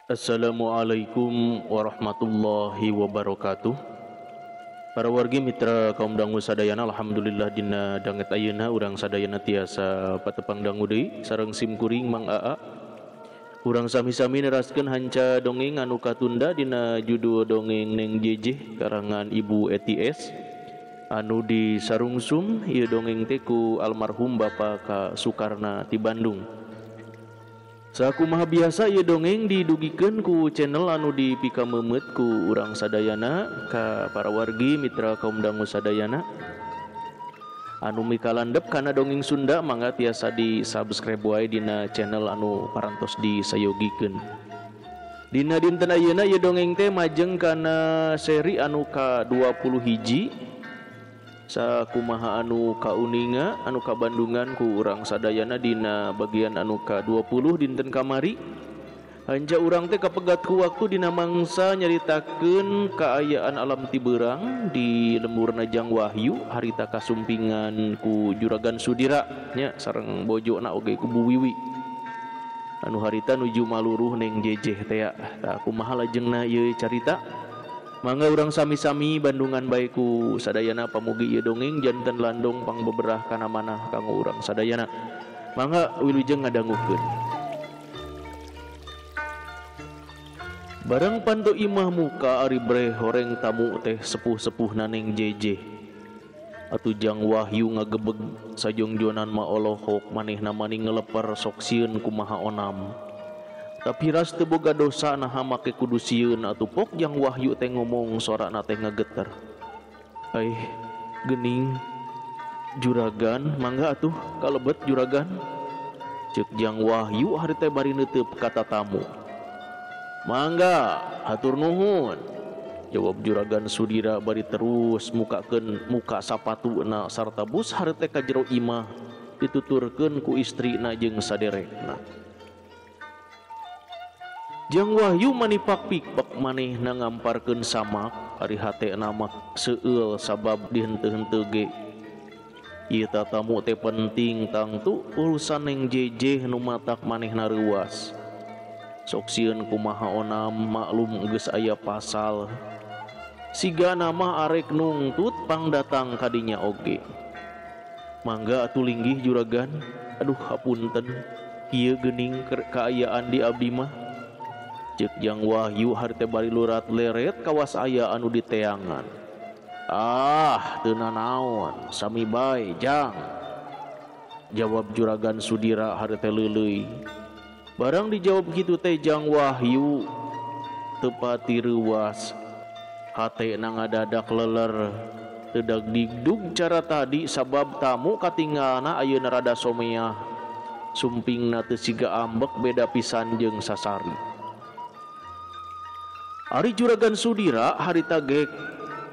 Assalamualaikum warahmatullahi wabarakatuh. Para wargi mitra kaum dangu sadayana, alhamdulillah dina danget ayeuna urang sadayana tiasa patepang dangu deui sareng sim kuring Mang Aa. Urang sami-sami neraskeun hanca dongeng anu katunda dina judul dongeng Neng Jejeh karangan Ibu ETS anu disarungsum ieu dongeng teh ku almarhum Bapak K. Sukarna ti Bandung. Sakumaha biasa ieu dongeng didugikeun ku channel anu dipikameumeut ku urang sadayana ka para wargi mitra kaum dangu sadayana. Anu mikalandep kana dongeng Sunda mangga tiasa di subscribe wae dina channel anu parantos disayogikeun. Dina dinten ayeuna ieu dongeng teh majeng kana seri anu ka-20 hiji. Sakumaha anu kauninga anu kabandungan ku urang sadayana dina bagian anu ka-20 dinten kamari. Hanja urang teh kapegat ku waktu dina mangsa nyaritakeun kaayaan alam tiberang di lemburna Jang Wahyu harita kasumpingan ku Juragan Sudira nya sareng bojona oge ku Bu Wiwi anu harita nuju maluruh Neng Jejeh teh. Tah kumaha lajengna ieu carita? Mangga urang sami-sami bandungan bae ku sadayana pamugi ieu dongeng janten landong pangbeberah kana manah kanggo urang sadayana. Mangga wilujeng ngadangukeun. Barang panto imah muka ari breh horeng tamu teh sepuh-sepuhna Neng Jejeh. Atuh Jang Wahyu ngagebeg sajongjonan ma olohok manehna mani ngeleper sok sieun kumaha onam. Tapi ras teu boga dosa naha make kudu sieun atuh pok Jang Wahyu teh ngomong sorana teh ngageter. Aih, geuning juragan mangga atuh kalebet juragan. Ceuk Jang Wahyu hari teh bari neuteup ka tatamu. Mangga hatur nuhun. Jawab Juragan Sudira bari terus mukakeun muka sapatuna sarta bus hari teh ka jero imah dituturkeun ku istrina jeung saderekna. Jang Wahyu manipak pikpek manehna ngamparkeun samak ari hatena mah seueul sabab dihenteu-henteu ge. Ieu tatamu teh penting tangtu urusan Neng Jejeh nu matak manehna reuas. Sok sieun kumaha onam maklum geus aya pasal. Sigana mah arek nungtut pangdatang kadinya oge. Mangga atuh linggih juragan. Aduh hapunten kieu geuning kaayaan di abdi mah. Ceuk Jang Wahyu harita bari lurat leret kawas aya anu diteangan. Ah, teu nanaon, sami bae Jang. Jawab Juragan Sudira harita leuleuy. Barang dijawab kitu teh Jang Wahyu teu pati reuas. Hatena ngadadak leler. Teu dagdigdug cara tadi sabab tamu katinggalna ayeuna rada someah. Sumpingna teu siga ambek beda pisan jeung sasari. Ari Juragan Sudira harita gek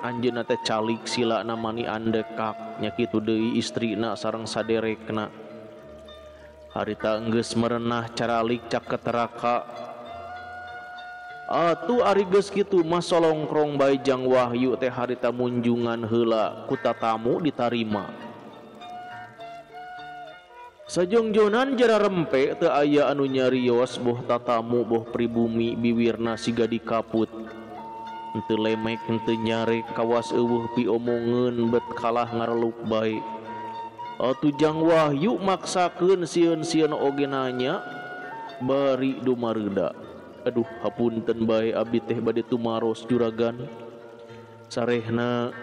anjeunna teh calik silana mani andekak nya kitu deui istrina sareng saderekna. Harita enggeus merenah caralik cak keteraka. Atuh ari geus kitu mah solongkrong bae Jang Wahyu teh harita munjungan heula ku tatamu ditarima. Sajongjonan jara rempe teu aya anu nyarios boh tatamu boh pribumi biwirna siga dikaput. Henteu lemek henteu nyarek kawas eueuh piomongeun bet kalah ngareluk bae. Atuh Jang Wahyu maksakeun sieun-sieun oge nanya bari dumareuda. Aduh hapunten bae abdi teh bade tumaros juragan. Sarehna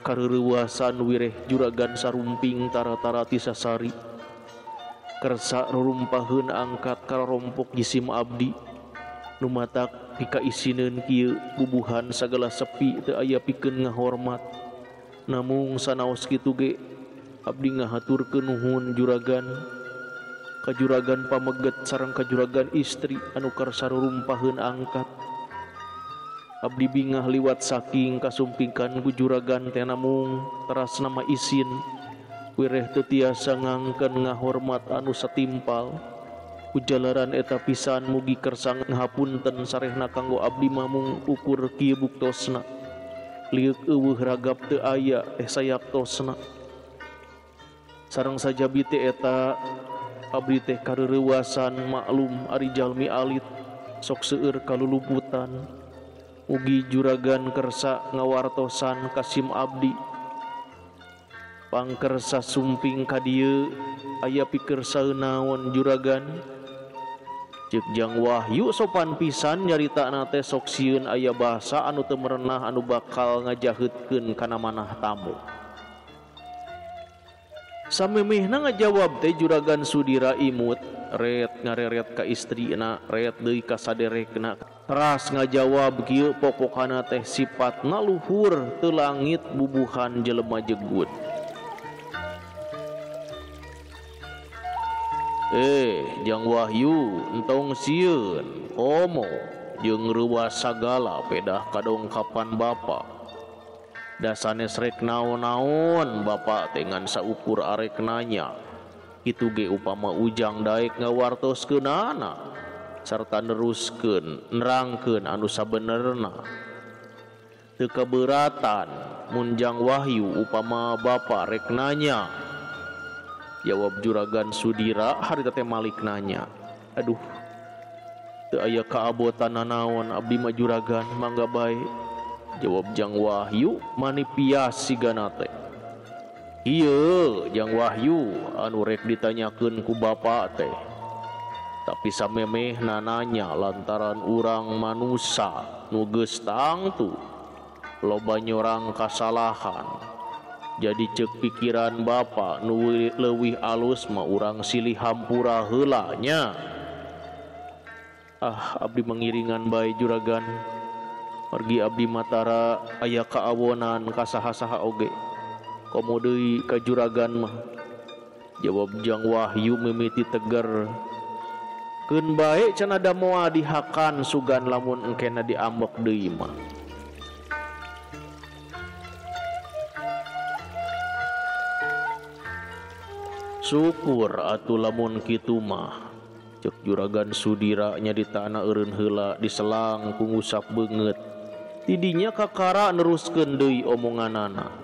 kareurewasan wireh juragan sarumping tara-tara ti sasari. Kersa rurumpaheun angkat kararompok jisim abdi nu matak pikaisineun kieu bubuhan sagala sepi teu aya pikeun ngahormat. Namung sanaos kitu ge abdi ngahaturkeun nuhun juragan ka juragan pameget sareng ka juragan istri anu kersa rurumpaheun angkat. Abdi bingah liwat saking kasumpingkan ku juragan teh namung teras nama isin. Wireh teu tiasa ngangkeun ngahormat anu satimpal. Kujalaran eta pisan mugi kersa ngahapunten sarehna kanggo abdi mamung ukur kieu buktosna. Lieuk eueuh ragap teu aya teh sayaktosna. Sareng sajabi teh eta abdi teh kareurewasan maklum ari jalmi alit. Sok seueur kaluluputan. Mugi juragan kersa ngawartosan ka sim abdi. Pangkersa sumping ka dieu aya pikersa naon juragan. Ceuk Jang Wahyu sopan pisan nyaritana teh sok sieun aya basa anu teu merenah anu bakal ngajaheutkeun kana manah tamu. Samemehna ngajawab teh Juragan Sudira imut ret ngareret ka istrina ret deui ka saderekna. Teras ngajawab kieu pokokana teh sipatna luhur teu langit bubuhan jelema jegut. Jang Wahyu entong sieun komo jeung reuwas sagala pedah kadongkapan bapa. Da sanes rek naon-naon bapa teh ngan saukur arek nanya. Kitu ge upama ujang daek ngawartoskeunana sarta neruskeun nerangkeun anu sabenerna. Teu kaberatan mun Jang Wahyu upama bapa rek nanya. Jawab Juragan Sudira harita teh malik nanya. Aduh, teu aya kaabotan nanaon abdi mah juragan mangga bae. Jawab Jang Wahyu manipias sigana teh. Ieu Jang Wahyu anu rek ditanyakeun ku bapa teh. Tapi samemeh nananya lantaran urang manusa nu geus tangtu loba nyorang kasalahan. Jadi cek pikiran bapa nu leuwih alus mah urang silih hampura heula nya. Ah, abdi mengiringan bae juragan. Pergi abdi matara aya kaawonan ka saha-saha oge. Komo deui ka juragan mah. Jawab Jang Wahyu mimiti teger. Keun bae cenah da moal dihakan sugan lamun engkena diambek deui mah. Syukur atuh lamun kitu mah. Cek Juragan Sudira nya ditana eureun heula diselang ku ngusap beungeut. Tidinya kakara neruskeun deui omonganana.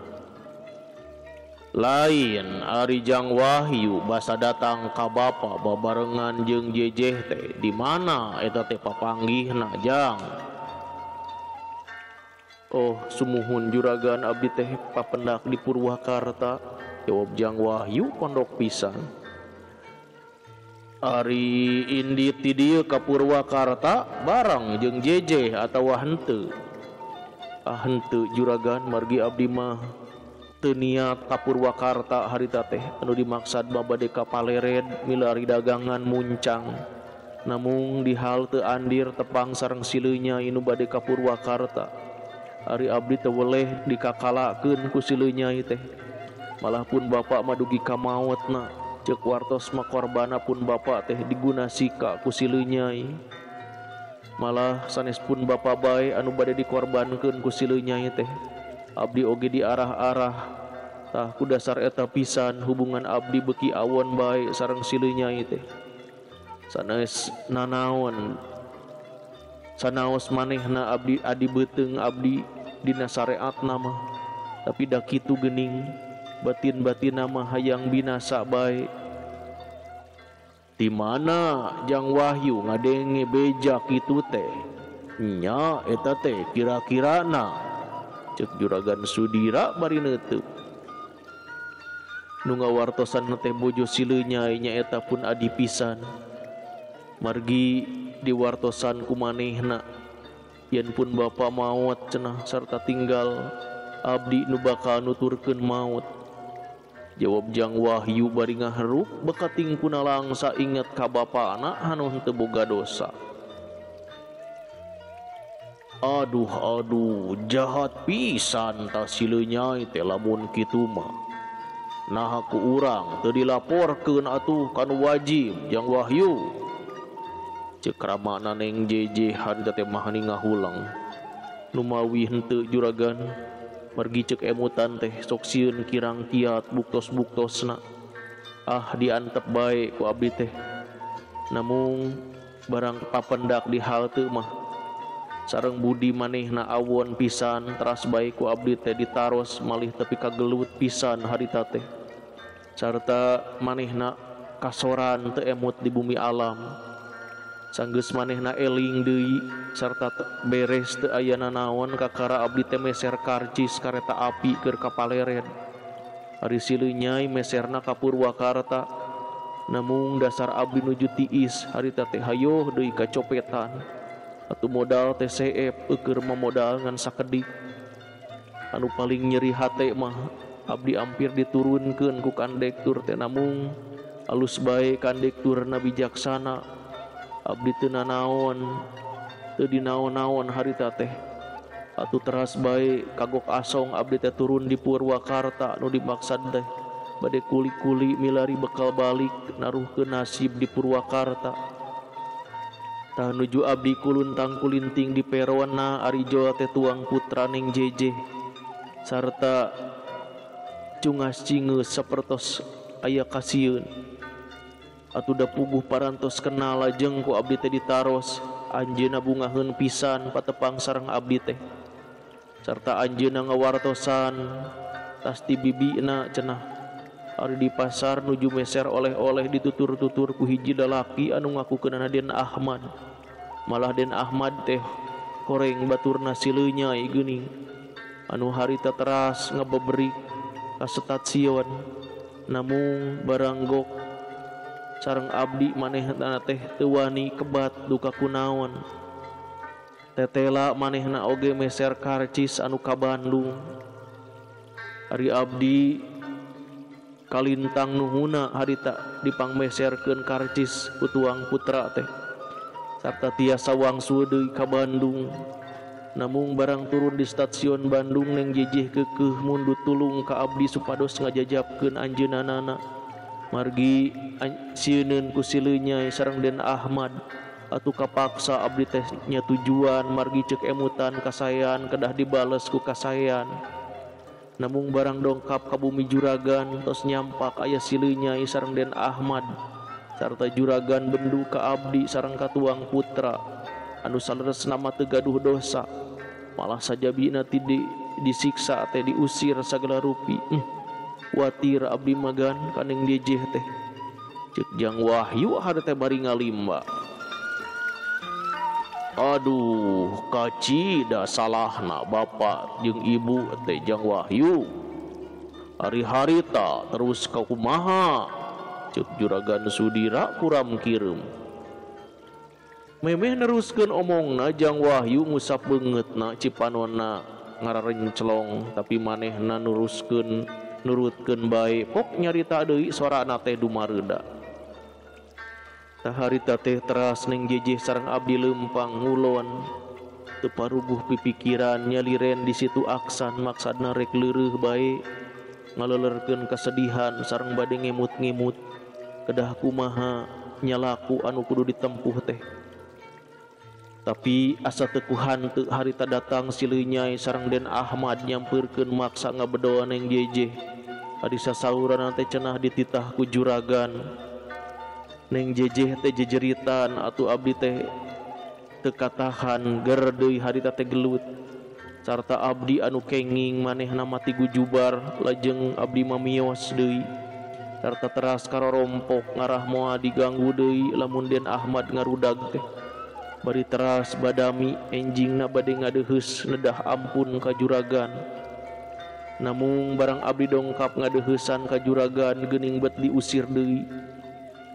Lain ari Jang Wahyu basa datang ka bapa babarengan jeung Jejeh teh di mana eta teh papanggihna Jang. Oh sumuhun juragan abdi teh papendak di Purwakarta. Jawab Jang Wahyu pondok pisan. Ari indit ti dieu ka Purwakarta bareng jeung Jejeh atawa henteu. Ah henteu juragan margi abdi mah teu niat ka Purwakarta harita teh anu dimaksad mah bade ka Palered milari dagangan muncang. Namung di hal teu andir tepang sareng sileunya inu bade ka Purwakarta. Ari abdi teu weleh dikakalakeun ku sileunya teh. Malah pun bapak madugi ka maotna. Ceuk wartos mah korbana pun bapak teh diguna sika ku sileunyai. Malah sanes pun bapak bae anu bade dikorbankeun ku sileunyai teh. Abdi oge diarah-arah. Tah ku dasar eta pisan hubungan abdi beuki awon bae sareng sileunyai teh. Sanes nanaon. Sanaos manehna abdi adi beuteung abdi dina sareatna mah. Tapi da kitu geuning. Batin-batin nama hayang binasa bae. Di mana Jang Wahyu ngadenge beja kitu teh? Nya eta teh kira-kirana. Cek Juragan Sudira bari neuteuk. Nu ngawartosan teh bojo sileunyai nya eta pun adi pisan. Margi diwartosan ku manehna. Yen pun bapa maot cenah sarta tinggal abdi nu bakal nuturkeun maot. Jawab Jang Wahyu bari ngaherup bekating kuna langsa inget ka bapana anu henteu boga dosa. Aduh aduh jahat pisan ta sileunyai teh lamun kitu mah. Naha ku urang teu dilaporkeun atuh kanu wajib Jang Wahyu. Ceuk ramana Neng Jejeh harita teh mah ngahuleng. Numawi henteu juragan. Margi ceuk emutan teh sok sieun kirang kiat buktos-buktosna. Ah diantep bae ku abdi teh. Namung barang papendak di halte mah sareng budi manehna awon pisan teras bae ku abdi teh ditaros malih tepi kagelut pisan harita teh. Sarta manehna kasoran teu emut di bumi alam. Sanggeus manehna eling deui sarta beres teu aya nanaon kakara abdi teh meser karcis kareta api keur ka Paleren. Ari si Leunyai meserna ka Purwakarta. Namung dasar abdi nuju tiis harita teh hayoh deui kacopetan. Atuh modal teh seep eueur mamodal ngan sakedik. Anu paling nyeri hate mah abdi ampir diturunkeun ku kondektur teh namung alus bae kondekturna bijaksana. Abdi teu nanaon teu dinaon-naon harita teh. Atuh teras bae kagok asong abdi teh turun di Purwakarta nu dimaksad teh bade kuli-kuli milari bekal balik naruhkeun nasib di Purwakarta. Tah nuju abdi kuluntang kulinting di perona ari jol teh tuang putra Neng Jeje sarta cungas cingeus sapertos aya kasieun. Atuh da puguh parantos kenal lajeng ku abdi teh ditaros anjeunna bungaheun pisan patepang sareng abdi teh. Sarta anjeunna ngawartosan tas ti bibina cenah. Ari di pasar nuju meser oleh-oleh ditutur-tutur ku hiji lalaki anu ngakukeunana Den Ahmad. Malah Den Ahmad teh koreng baturna si Leunyai geuning. Anu harita teras ngabeberik ka stasiun. Namung baranggok sareng abdi manehna teh teu wani kebat duka kunaon. Tetela manehna oge meser karcis anu ka Bandung. Ari abdi kalintang nuhuna harita dipangmeserkeun karcis ku tuang putra teh sarta tiasa wangsul deui ka Bandung. Namung barang turun di stasiun Bandung Neng Jejeh keukeuh mundut tulung ka abdi supados ngajajabkeun anjeunna. Margi sieuneun ku si Leunyai sareng Den Ahmad. Atuh kapaksa abdi teh nya tujuan margi ceuk emutan kasaean kedah dibales ku kasaean. Namung barang dongkap ka bumi juragan tos nyampak aya si Leunyai sareng Den Ahmad sarta juragan bendu ka abdi sareng ka tuang putra anu saleresna mah teu gaduh dosa malah sajabina ti disiksa teh diusir sagala rupi. Watir abdi magan ka Neng Jejeh teh. Ceuk Jang Wahyu harita teh bari ngalimba. Aduh, kacida salahna bapak jeung ibu teh Jang Wahyu. Ari harita terus ka kumaha? Ceuk Juragan Sudira kuram kireum. Memeh neruskeun omongna Jang Wahyu ngusap beungeutna cipanonna ngararencelong tapi manehna nuruskeun nurutkeun bae pok nyarita deui sorana teh dumareuda. Harita teh teras Neng Jejeh sareng abdi lempang ngulon teu paruguh pipikiran nyaliren di situ aksan maksadna rek leureuh bae ngalelerkeun kasedihan sareng bade ngemut-ngemut kedah kumaha nyalaku anu kudu ditempuh teh. Tapi asa teu ku hanteu harita datang si Leunyai sareng Den Ahmad nyampeurkeun maksa ngabedoan Neng Jejeh. Ari sasauran teh cenah dititah ku juragan. Neng Jejeh teh jejeritan atuh abdi teh teu katahan ger deui harita teh gelut sarta abdi anu kenging manehna mati gujubar lajeng abdi mamios deui sarta teras karorompok ngarah moal diganggu deui lamun Den Ahmad ngarudag teh bari teras badami enjingna bade ngadeuheus nedah ampun ka juragan. Namung barang abdi dongkap ngadeuheusan ka juragan geuning bet diusir deui.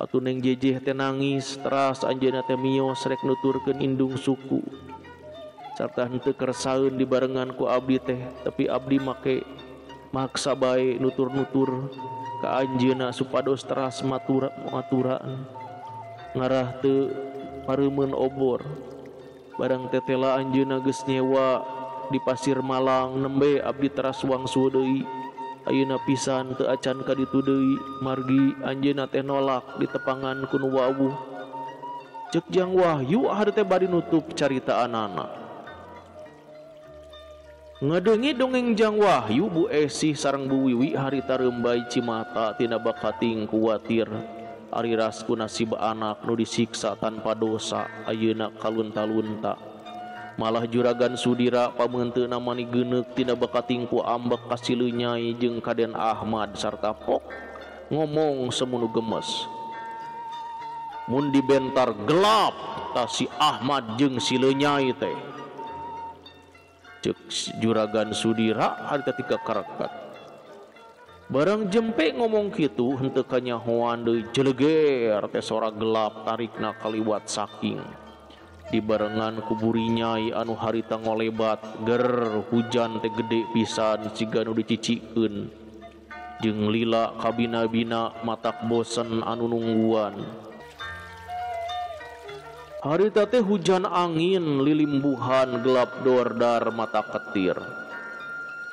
Atuh Neng Jejeh teh nangis teras anjeunna teh mios rek nuturkeun indung suku sarta henteu kersaeun dibarengan ku abdi teh tapi abdi make maksa bae nutur-nutur ka anjeunna supados teras maturaan ngarah teu pareumeun obor. Barang tetela anjeunna geus nyewa di Pasir Malang nembe abdi teras wangsul deui. Ayeuna pisan teu acan ka ditu deui margi anjeunna teh nolak ditepangan ku nu wawuh. Ceuk Jang Wahyu harita teh bari nutup caritaanana. Ngadengi dongeng Jang Wahyu Bu Esih sareng Bu Wiwi harita reumbai cimata tina bakating kuwatir ari ras ku nasib anak nu disiksa tanpa dosa ayeuna kalunta-lunta. Malah Juragan Sudira pameunteuna mani geuneuk tina bakating ku ambek ka si Leunyai jeung ka Den Ahmad sarta pok ngomong semunu gemes. Mun dibentar gelap tah si Ahmad jeung si Lenyai teh. Cek Juragan Sudira harita tika karekat. Barang jempe ngomong kitu henteu kanyahoan deui jeleger teh sora gelap tarikna kaliwat saking. Dibarengan ku burinyai anu harita ngolebat ger hujan teh gede pisan siga nu dicicikeun. Jeung lila kabina-bina matak bosen anu nungguan. Harita teh hujan angin lilimbuhan gelap dordar mata ketir.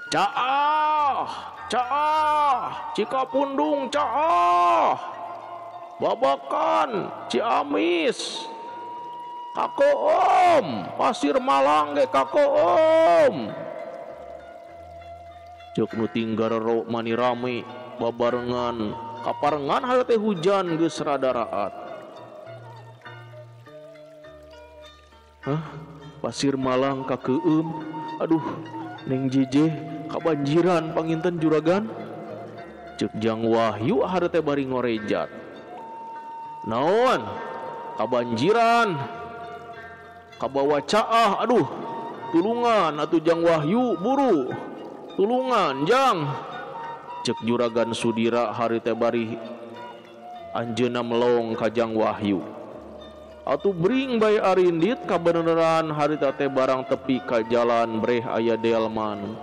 Caah, caah, Cikapundung caah. Babakan, Ciamis. Kakoom, Pasir Malang ge kakoom. Ceuk nu tinggarero mani rame babarengan kaparengan harita teh hujan geus rada raat. Hah? Pasir Malang kakeueum. Aduh, Neng Jeje kabanjiran panginten juragan. Ceuk Jang Wahyu harita teh bari ngorejat. Naon? Kabanjiran. Kabawa caah, aduh. Tulungan atuh Jang Wahyu buru. Tulungan Jang. Ceuk Juragan Sudira harita teh bari anjeunna melong ka Jang Wahyu. Atuh bring bae arindit kabeneran harita teh barang tepi ka jalan breh aya delman.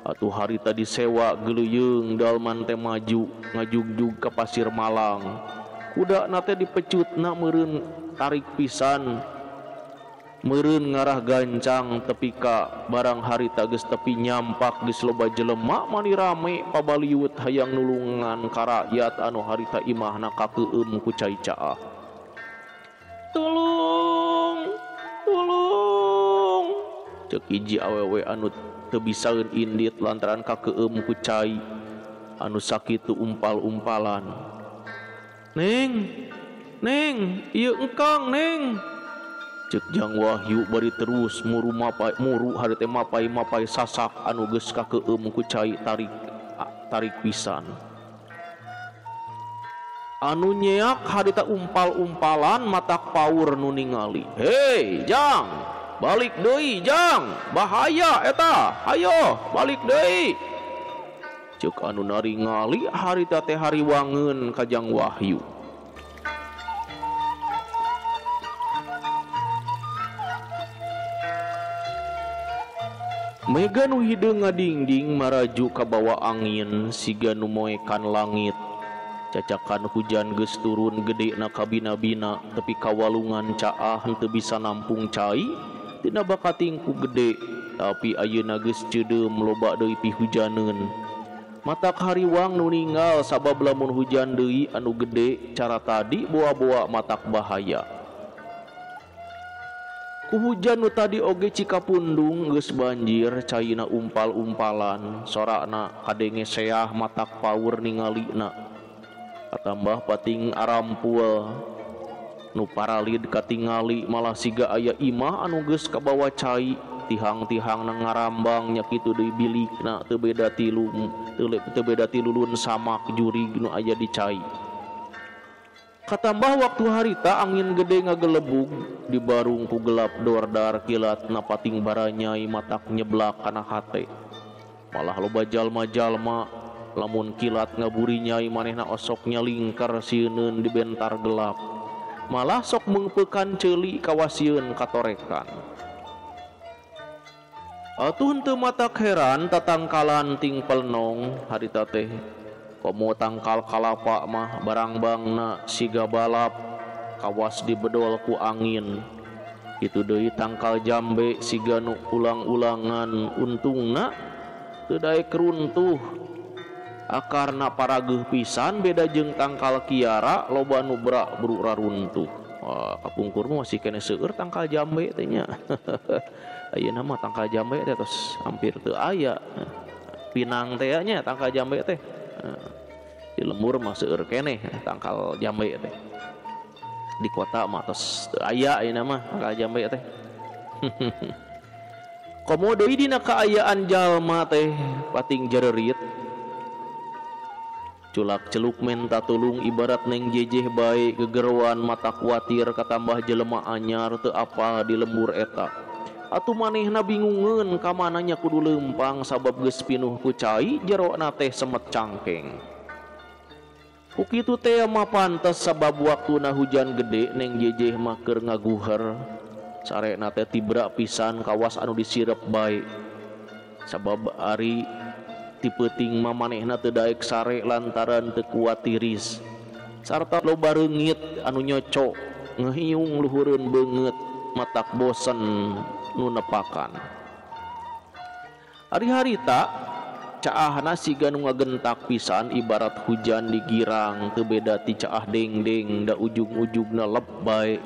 Atuh harita disewa geuleuyeng delman teh maju ngajugjug ka Pasir Malang. Kudana teh dipecutna meureun tarik pisan. Meureun ngarah gancang tepi ka barang harita geus tepi nyampak geus loba jelema mani rame pabaliut hayang nulungan ka rakyat anu harita imahna kakeueum ku cai caah. Tulung, tulung. Ceuk hiji awewe anu teu bisaeun indit lantaran kakeueum ku cai anu sakitu umpal-umpalan. Neng, neng, ieu engkang neng. Ceuk Jang Wahyu bari terus muru mapai muru harita mapai-mapai sasak anu geus kakeueum ku cai tarik tarik pisan. Anu nyeak harita umpal-umpalan matak paur nu ningali. Hei Jang, balik deui Jang, bahaya eta, ayo balik deui. Ceuk anu naringali harita teh hariwangeun ka Jang Wahyu. Mega nu hideung ngadingding maraju kabawa angin siga nu moekan langit. Cacakan hujan geus turun gede na kabina-bina tepi kawalungan caah henteu bisa nampung cai tina bakatingku gede tapi ayeuna geus ceudeum loba deui pihujaneun. Matak hariwang nu ninggal sabab lamun hujan deui anu gede cara tadi boa-boa matak bahaya. Ku hujan nu tadi oge Cikapundung geus banjir caina umpal-umpalan sorana kadenge seah matak paur ningalina. Katambah pating arampul nu paralid katingali malah siga aya imah anu geus kabawa cai tihang-tihang na ngarambang nya kitu deui bilikna teu beda tilu teu beda tilulun samak jurig nu aya di cai. Katambah waktu harita angin gede ngagelebug di barung ku gelap dordar kilat na pating baranyai matak nyeblak kana hate. Malah loba jalma-jalma lamun kilat ngaburinyai manehna osok nyalingkar sieuneun di bentar gelap. Malah sok meungpeukan ceuli kawasieun katorekan. Atuh henteu matak heran tatangkalan ting pelnong harita teh. Komo tangkal kalapa mah barangbangna siga balap kawas dibedol ku angin. Kitu deui tangkal jambe siga nu ulang-ulangan untungna teu daek runtuh. Akarna parageuh pisan beda jeung tangkal kiara loba nu brak-bruk raruntuh. Wah, kapungkur mah masih keneh seueur tangkal jambe teh nya. Ayeuna mah tangkal jambe teh tos hampir teu aya. Pinang teh nya tangkal jambe teh. Di lembur mah seueur keneh tangkal jambe teh. Di kota mah tos teu aya ayeuna mah tangkal jambe teh. Komo deui dina kaayaan jalma teh pating jererit. Culak celuk menta tulung ibarat Neng Jejeh bae gegeroan mata kuatir katambah jelema anyar teu apal di lembur eta. Atuh manehna bingungeun ka mananya kudu leumpang sabab geus pinuh ku cai jerona teh semet cangkeng. Ku kitu teh mah pantes sabab waktuna hujan gede Neng Jejeh mah keur ngaguher. Sarena teh tibra pisan kawas anu disirep bae. Sabab ari ti peuting mah manehna teu daek sare lantaran teu kuat tiris. Sarta loba reungit anu nyocok ngehiung luhureun beungeut matak bosen nu nepakan. Ari harita caahna siga nu ngagentak pisan ibarat hujan di girang teu beda ti caah dengdeng da ujung-ujungna lep bae.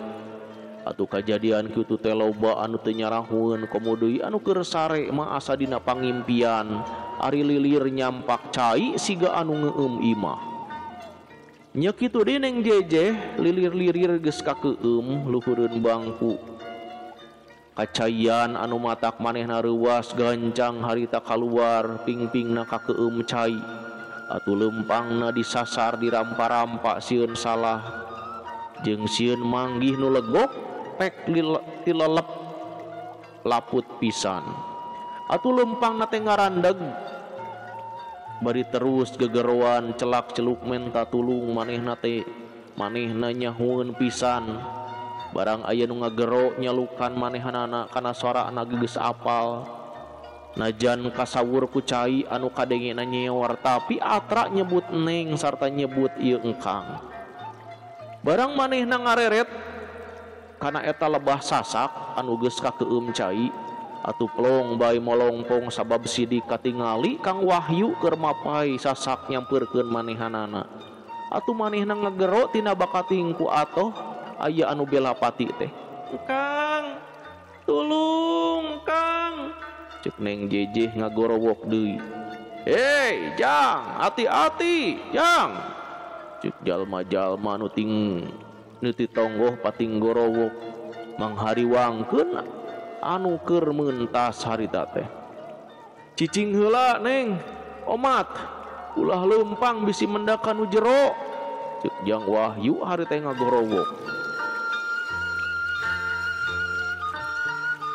Atuh kajadian kitu teh loba anu teu nyarahueun komo deui anu keur sare mah asa dina pangimpian ari lilir nyampak cai siga anu ngeueum imah. Nya kitu deui Neng Jejeh lilir-lirir geus kakeueum luhureun bangku. Kacaian anu matak manehna reuas gancang harita kaluar pingpingna kakeueum cai. Atuh leumpangna disasar dirampa-rampa sieun salah jeung sieun manggih nu legok pek tilelep laput pisan. Atuh leumpangna teh ngarandeg bari terus gegeroan celak celuk menta tulung manehna teh manehna nyahueun pisan. Barang aya nu ngagero nyalukan manehanana kana sorana geus apal. Najan kasawur ku cai anu kadengena nyeor tapi atra nyebut neng sarta nyebut ieu engkang. Barang manehna ngareret kana eta lebah sasak anu geus kakeueum cai atuh plong bae molongpong sabab sidik katingali Kang Wahyu keur mapai sasak nyampeurkeun manehanana. Atuh manehna ngagero tina bakating ku atoh aya anu bela pati teh. Kang, tulung Kang. Cek Neng Jejeh ngagorowok deui. Hei, Jang, hati-hati, Jang. Cek jalma-jalma nu ting nu ti tonggoh pating gorowok manghariwangkeun anu keur mentas harita teh. Cicing heula Neng, omat, ulah leumpang bisi mendakan nu jero. Cek Jang Wahyu harita ngagorowok.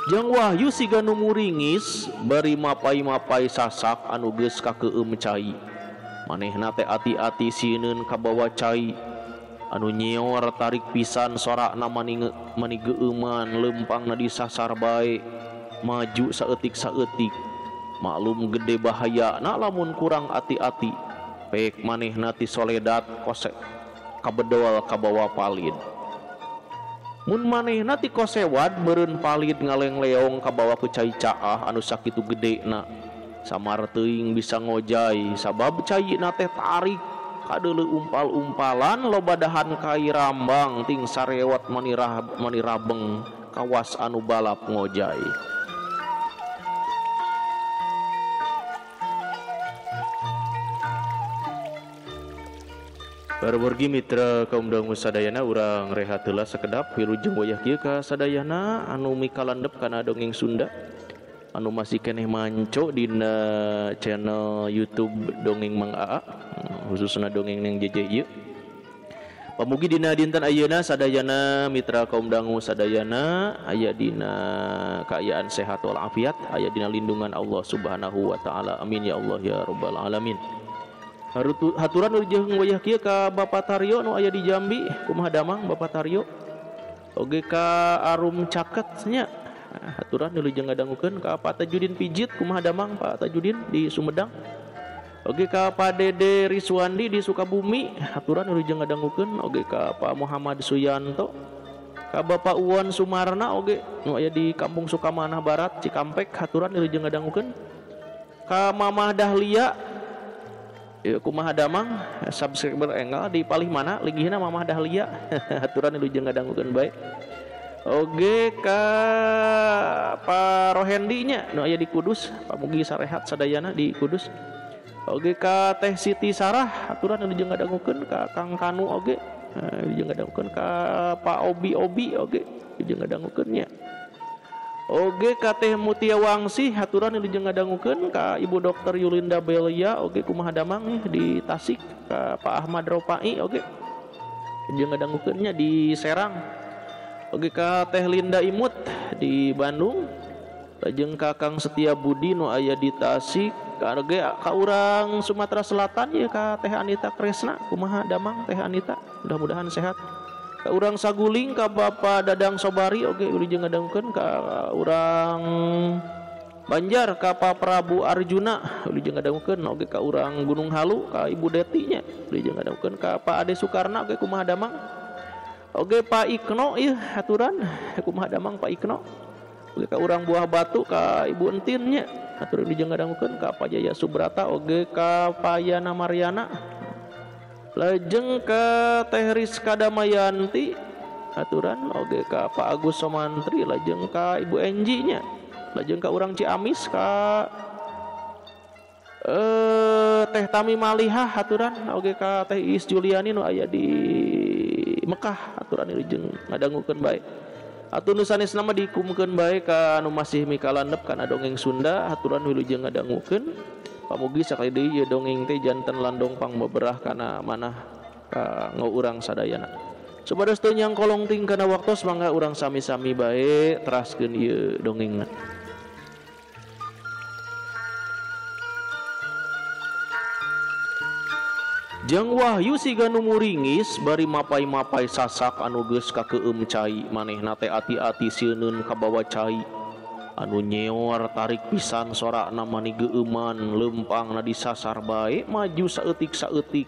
Jang Wahyu siga nu muringis bari mapai-mapai sasak anu geus kakeueum cai. Manehna teh ati-ati sieun kabawa cai anu nyeor tarik pisan sorakna mani geueuman leumpangna disasar bae maju saeutik-saeutik. Maklum gede bahayana lamun kurang ati-ati. Pek manehna ti soledat kosek kabedol kabawa palid. Mun manehna ti kosewad meureun palid ngaleng-leong kabawa ku cai caah anu sakitu gedena. Samar teuing bisa ngojay sabab caina teh tarik kadeuleu umpal-umpalan loba dahan kai rambang ting sarewat mani rabeng kawas anu balap ngojay. Barwargi mitra kaum dangu sadayana urang rehat heula sakedap wilujeng wayah kieu ka sadayana anu mikalandep kana dongeng Sunda anu masih keneh manco dina channel YouTube Dongeng Mang Aa khususna dongeng Neng Jejeh ieu. Pamugi dina dinten ayeuna sadayana mitra kaum dangu sadayana aya dina kaayaan sehat walafiat, aya dina lindungan Allah Subhanahu wa taala. Amin ya Allah ya rabbal alamin. Haturan wilujeng wayah kieu ka Bapak Taryo nu aya di Jambi, kumaha damang Bapak Taryo? Oge ka Arum Caket nya. Haturan wilujeng ngadangukeun ka Pak Tajudin Pijit, kumaha damang Pak Tajudin di Sumedang? Oge ka Pak Dede Riswandi di Sukabumi, haturan wilujeng ngadangukeun oge ka Pak Muhammad Suyanto, ka Bapak Uwan Sumarna oge nu aya di Kampung Sukamanah Barat Cikampek, haturan wilujeng ngadangukeun ka Mamah Dahlia. Kumaha damang subscriber enggal di palih mana ligihna Mamah Dahlia haturan wilujeng ngadangukeun bae. Oge ka Pak Rohendi nya nu aya di Kudus, pamugi sarehat sadayana di Kudus. Oge ka Teh Siti Sarah haturan wilujeng ngadangukeun ka Kang Kanu oge wilujeng ngadangukeun ka Pak Obi Obi oge wilujeng ngadangukeun nya. Oge ka Teh Mutia Wangsi haturan wilujeng ngadangukeun ka Ibu Dokter Yulinda Belia oge kumaha damang nih di Tasik ka Pak Ahmad Ropai oge jeung ngadangukeun nya di Serang. Oge ka Teh Linda Imut di Bandung. Lajeng ka Kang Setia Budi nu aya di Tasik. Oge ka urang Sumatera Selatan ya ka Teh Anita Kresna kumaha damang Teh Anita mudah-mudahan sehat. Ka urang Saguling ka Bapak Dadang Sobari oge wilujeng ngadangukeun ka urang Banjar ka Pak Prabu Arjuna wilujeng ngadangukeun oge ka urang Gunung Halu ka Ibu Deti nya wilujeng ngadangukeun ka Pak Ade Sukarna oge kumaha damang. Oge Pak Ikno ieu haturan kumaha damang Pak Ikno. Oge ka urang Buah Batu ka Ibu Entin nya haturan wilujeng ngadangukeun ka Pak Jaya Subrata oge ka Pak Yana Mariana. Lajeng ka Teh Rizka Damayanti aturan oge ka Pak Agus Somantri lajeng ka Ibu Enji nya lajeng ka urang Ciamis ka Teh Tami Malihah aturan oge ka Teh Is Juliani nu aya di Mekah aturan wilujeng ngadangukeun bae. Atuh nu sanesna mah dikumkeun bae ka anu masih mikalandep kana dongeng Sunda aturan wilujeng ngadangukeun. Pamugi sakali deui ieu dongeng teh janten landong pangbeberah kana manah ka urang sadayana. Supados teu nyangkolong ting kana waktos mangga urang sami-sami bae teraskeun ieu dongengna. Jang Wahyu siga nu muringis bari mapai-mapai sasak anu geus kakeueum cai manehna teh ati-ati sieun kabawa cai. Anu nyeor tarik pisan sorakna mani geueuman leumpangna disasar bae maju saeutik-saeutik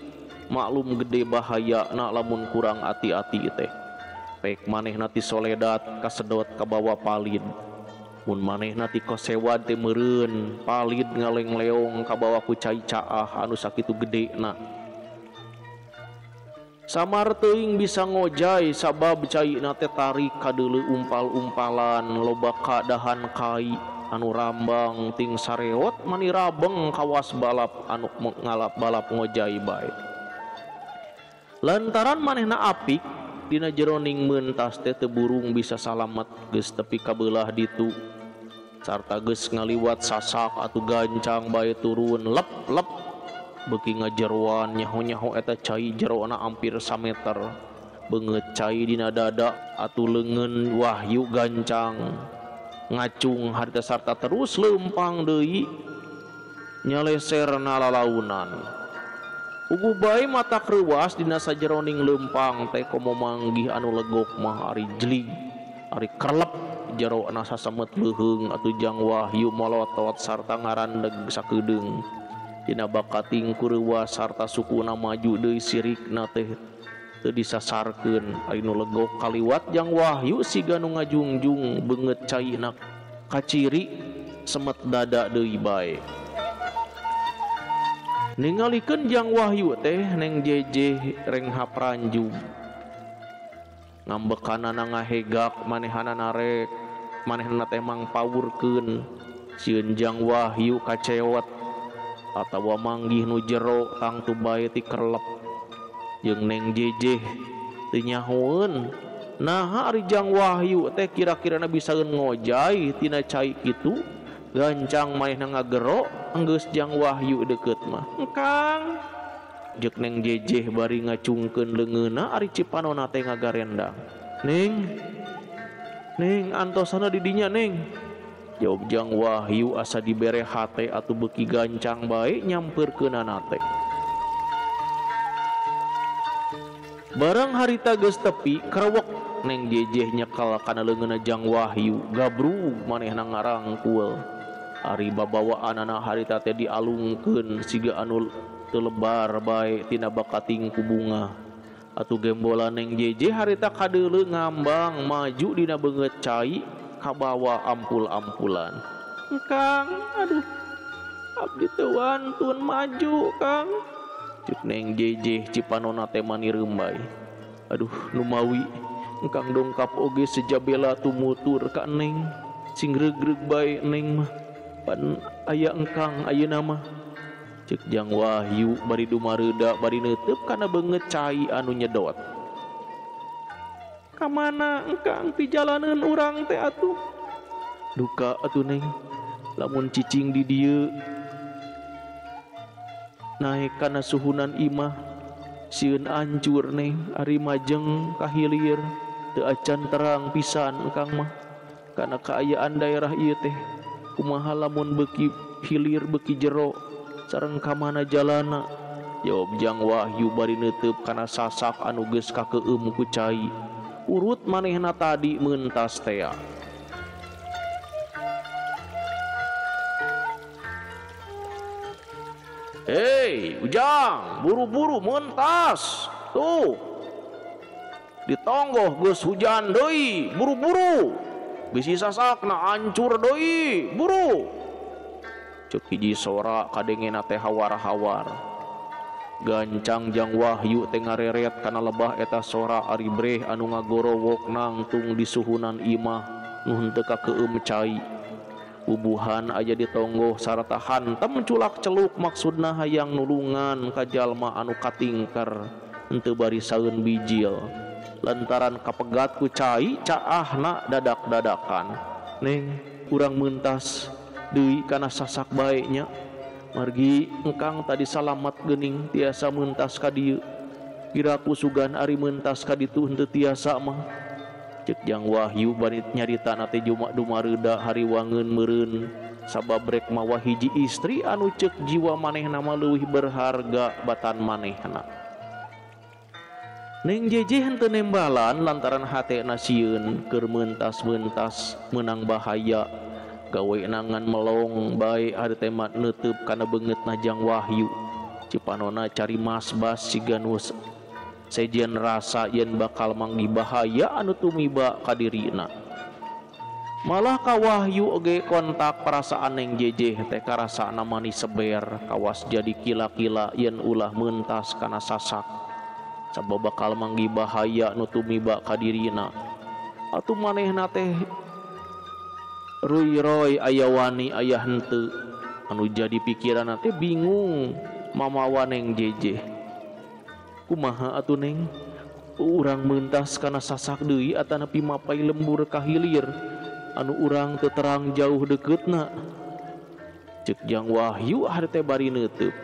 maklum gede bahayana lamun kurang ati-ati teh. Pek manehna ti soledat kasedot kabawa palid. Mun manehna ti kosewad teh meureun palid ngaleng-leong kabawa ku cai caah anu sakitu gedena. Samar teuing bisa ngojay sabab caina teh tarik kadeuleu umpal-umpalan loba kadahan kai anu rambang ting sareot mani rabeng kawas balap anu ngalap balap ngojay bae. Lantaran manehna apik dina jeroning mentas teh teu burung bisa salamet geus tepi kabelah ditu sarta geus ngaliwat sasak atuh gancang bae turun lep lep. Beuki ngajeroan nyaho-nyaho eta cai jerona hampir sameter beungeut cai dina dada atuh leungeun Wahyu gancang ngacung harita sarta terus leumpang deui nyaleserna lalaunan. Ugu bae mata kreuwas dina sajeroning leumpang teh komo manggih anu legok mah ari jlig ari kerlep jerona sasemet leuheung atuh Jang Wahyu molotot sarta ngarandeg sakedeung. Dina bakating kureuwas sarta sukuna maju deui sirikna teh teu disasarkeun ari nu legok kaliwat Jang Wahyu siga nu ngajungjung beungeut caina kaciri semet dada deui bae. Ningalikeun Jang Wahyu teh Neng Jejeh renghap ranjug ngambekanana ngahegak manehanana rek manehna teh mangpawurkeun sieun Jang Wahyu kacewet atawa manggih nu jero tangtu bae ti kerlep jeung Neng Jejeh teu nyahoeun naha ari Jang Wahyu teh kira-kirana bisaeun ngojay tina cai kitu gancang manehna ngagero enggeus Jang Wahyu deukeut mah. Kang jeung Neng Jejeh bari ngacungkeun leungeunna ari cipanona teh ngagarendang. Neng Neng antosana di dinya Neng. Jawab Jang Wahyu asa dibere hate atuh beuki gancang bae nyampeurkeunana teh. Barang harita geus tepi krewek Neng Jejeh nyekel kana leungeunna Jang Wahyu gabrug manehna ngarangkul. Ari babawaanana harita teh dialungkeun siga anu teu lebar bae tina bakating ku bunga. Atuh gembolan Neng Jejeh harita kadeuleu ngambang maju dina beungeut cai kabawa ampul-ampulan. Kang, aduh, abdi teu wantun maju, Kang. Cek Neng Jejeh cipanona teh mani reumbai. Aduh, numawi engkang dongkap oge sejabela tumutur ka Neng. Sing regreg bae Neng mah. Pan aya engkang ayeuna mah. Cek Jang Wahyu bari dumareuda bari neuteub kana beungeut cai anu nyedot. Kamana engkang pijalaneun urang teh atuh? Duka atuh Neng, lamun cicing di dieu naek kana suhunan imah sieun ancur Neng, ari majeng ka hilir teu acan terang pisan engkang mah kana kaayaan daerah ieu teh. Kumaha lamun beuki hilir beuki jero sareng ka mana jalana? Jawab Jang Wahyu bari neuteub kana sasak anu geus kakeueum ku cai. Urut manehna tadi mentas tea. Hei, Ujang, buru-buru mentas. Tuh. Ditonggoh geus hujan deui, buru-buru. Bisi sasakna ancur deui, buru. Ceuk hiji sora kadengena teh hawar-hawar. Gancang Jang Wahyu teh ngareret kana lebah eta sora ari breh anu ngagorowok nangtung di suhunan imah nu henteu kakeueum cai. Bubuhan aya ditonggoh sarta hantem culak celuk maksudna hayang nulungan ka jalma anu katingker henteu bari saeun bijil. Lantaran kapegat ku cai caahna dadak-dadakan. Neng, urang mentas deui kana sasak bae nya. Margi engkang tadi salamat geuning tiasa mentas ka dieu. Kiraku sugan ari mentas ka ditu henteu tiasa mah. Ceuk Jang Wahyu bari nyaritana teh jumak dumareuda hariwangeun meureun sabab rek mawa hiji istri anu ceuk jiwa manehna mah leuwih berharga batan manehna. Neng Jeje henteu nembalan lantaran hatena sieun keur mentas-mentas meunang bahaya. Gawe nangan melong bae ari teh mah neuteub kana beungeutna Jang Wahyu. Cipanona cari masbas siga nu sejen rasa yen bakal manggih bahaya anu tumiba ka dirina. Malah ka Wahyu oge kontak perasaan Neng Jejeh teh karasana manis seber kawas jadi kila-kila yen ulah mentas kana sasak. Sabab bakal manggih bahaya nu tumiba ka dirina. Atuh manehna teh Ruy-roy aya wani aya henteu anu jadi pikiranna teh bingung mamawa Neng Jejeh. Kumaha atuh Neng? Urang mentas kana sasak deui atanapi mapai lembur ka hilir anu urang teu terang jauh dekeutna. Ceuk Jang Wahyu ari teh bari neuteub.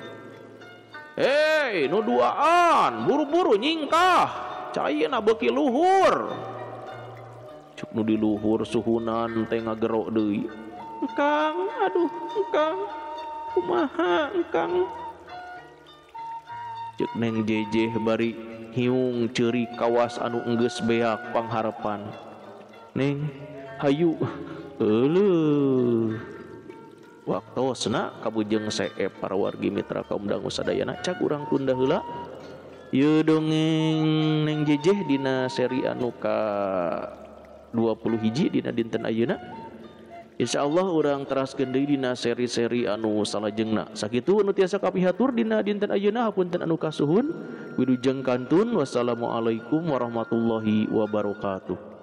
Hei, nu duaan, buru-buru nyingkah. Caina beuki luhur. Cuk nu di luhur suhunan teh ngagerok deui. Engkang, aduh, engkang. Kumaha engkang? Ceuk Neng Jejeh bari hiung ceurik kawas anu enggeus beak pangharepan. Neng, hayu. Euleuh. Waktosna kabujeng seep para wargi mitra kaum dangu sadayana cak urang tunda heula. Ieu dongeng Neng Jejeh dina seri anu ka 20 hiji dina dinten ayeuna. Insyaallah urang teraskeun deui dina seri-seri anu salajengna. Sakitu anu tiasa kapihatur dina dinten ayeuna, hapunten anu kasuhun. Wilujeng kantun, wassalamualaikum warahmatullahi wabarakatuh.